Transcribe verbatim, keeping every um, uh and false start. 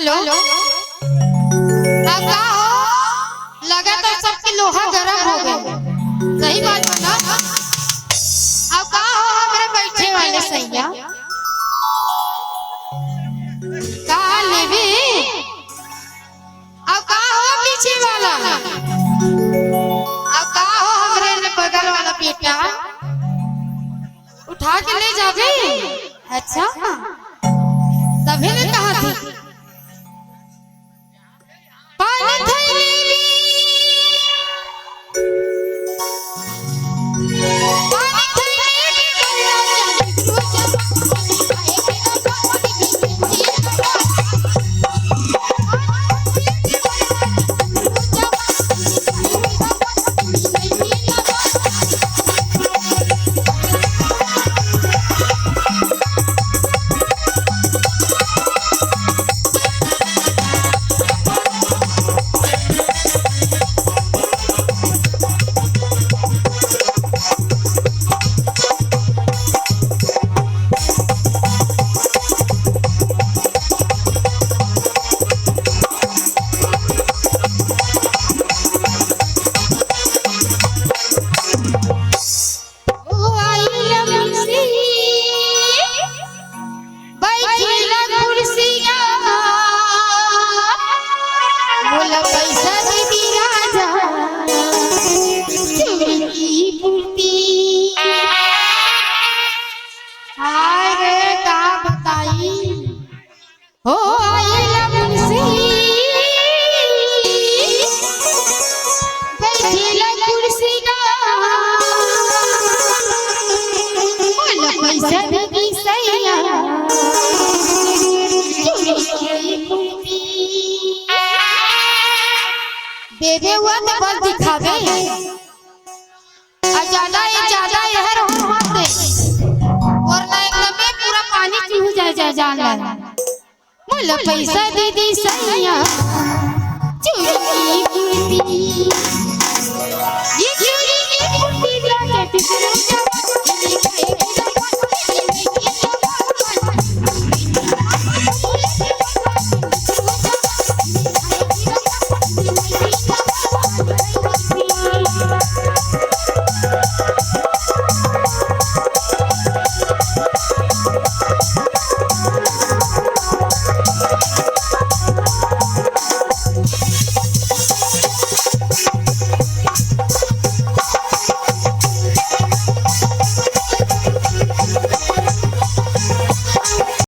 Hello. अब का हो? लगा तो सबके लोहा गरम हो गए। सही बात है ना? अब का हो हमरे बैठे वाले सैया? का लेबे? अब का हो पीछे वाला? अब का हो हमरे बगल वाला बेटा? उठा के ले जाबे? अच्छा, तभे ले कहा थी। पानी थैली में, पानी थैली में भैया जाने क्यों जब ओ आई लमसी, बैठी ला कुर्सिया, बोला पैसा दे दी राजा, चोरी की पूर्ति। हाय रे, का बताई, हो आइला मुंशी, बैठिला कुर्सी का, बोल पैसा दे दी सैया, चोरी की कुर्ती। देवे हुआ तो बल दिखावे। आ ज्यादा, ये ज्यादा, यह रहन मत दे। वरना एकदम में पूरा पानी चूह जाए, जाए, जान ले। मोला पैसा दे दी सैया, चोरी की कुर्ती।